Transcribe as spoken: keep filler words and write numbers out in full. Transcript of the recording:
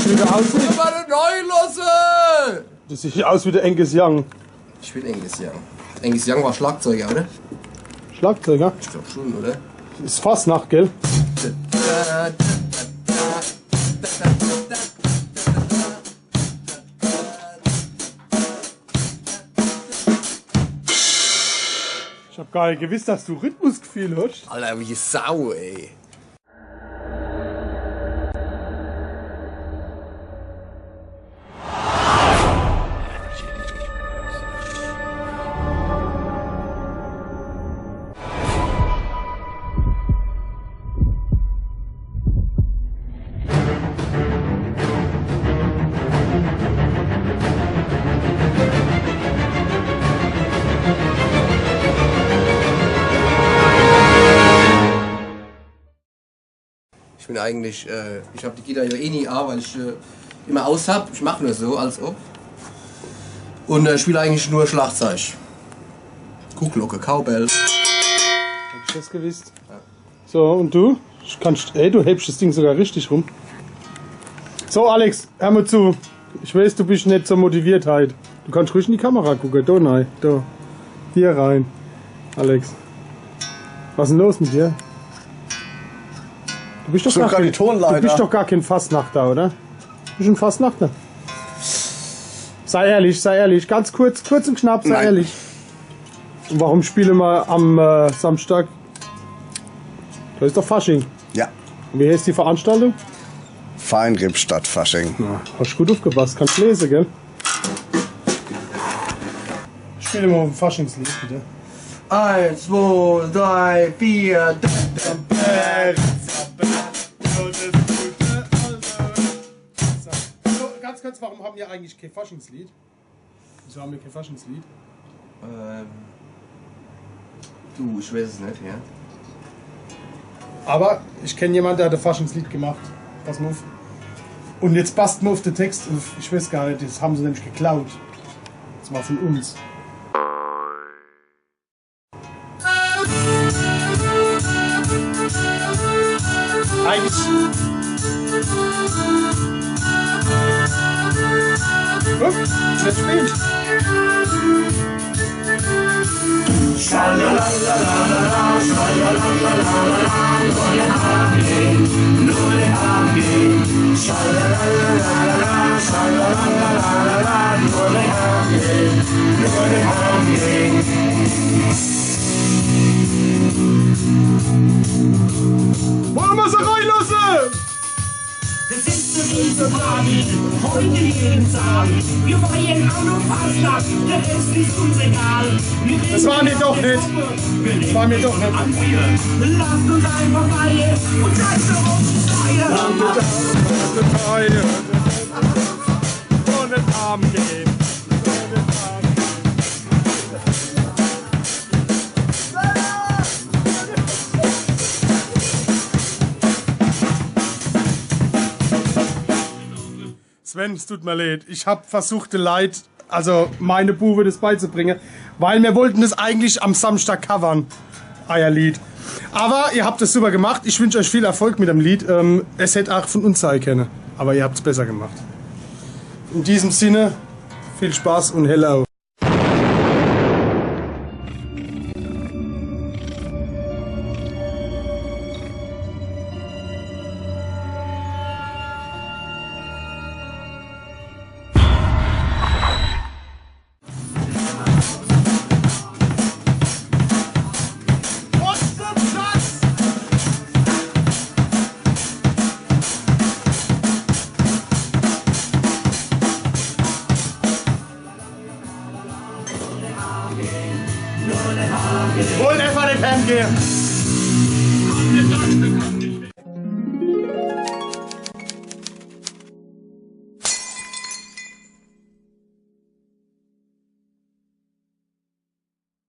Wie der aussieht? Mal neu losse! Das sieht aus wie der Angus Young. Ich bin Angus Young. Angus Young war Schlagzeuger, oder? Schlagzeuger? Ich glaub schon, oder? Is Fasnacht, gell? Ich hab gar net gewisst, dass du Rhythmusgefühl hast. Alter, wie Sau, ey. Ich bin eigentlich, äh, ich hab die Gitarre ja eh nie a, weil ich, äh, immer aus hab. Ich mach nur so, als ob. Und, äh, spiel eigentlich nur Schlagzeug. Kuhglocke, Cowbell. Hätt ich das gewisst. Ja. So, und du? Ich kannst, ey, du hebst das Ding sogar richtig rum. So, Alex, hör mal zu. Ich weiß, du bist net so motiviert heit. Du kannst ruhig in die Kamera gucken. Da rein. Da. Hier rein. Alex. Was is denn los mit dir? Du bist doch gar kein, du bist doch gar kein Fasnachter, oder? Bist du ein Fasnachter? Sei ehrlich, sei ehrlich. Ganz kurz, kurz und knapp, sei ehrlich. Nein. Und warum spielen wir am, äh, Samstag? Da ist doch Fasching. Ja. Und wie heißt die Veranstaltung? Feinripp statt Fasching. Ja, hast gut aufgepasst, kannst lesen, gell? Spiel mal ein Faschingslied, bitte. Eins, zwei, drei, vier. So, ganz kurz, warum haben wir eigentlich kein Faschingslied? Wieso haben wir kein Faschingslied? Ähm, du, ich weiß es nicht, ja. Aber ich kenn jemand, der hat ein Faschingslied gemacht. Pass mal auf. Und jetzt passt mal auf den Text auf. Ich weiß gar nicht, das haben sie nämlich geklaut. Das war von uns. Eigentlich. Hup, net spielt. Wollen wir sie reinlassen? Wir sind zu viel zu Party, heute jeden Tag. Wir feiern auch nur Fastnacht, der Rest ist uns egal. Das war mir doch nicht. Das war mir doch nicht. Lasst uns einfach feiern und lasst uns feiern. Und den Abend gehen. Sven, es tut mir leid. Ich hab versucht, den Leit, also meine Buwe, das beizubringen, weil wir wollten das eigentlich am Samstag covern, euer Lied. Aber ihr habt es super gemacht. Ich wünsch euch viel Erfolg mit dem Lied. Ähm, es hätt auch von uns sein können, aber ihr habt's besser gemacht. In diesem Sinne, viel Spaß und hello. Wollen einfach net heimgehen.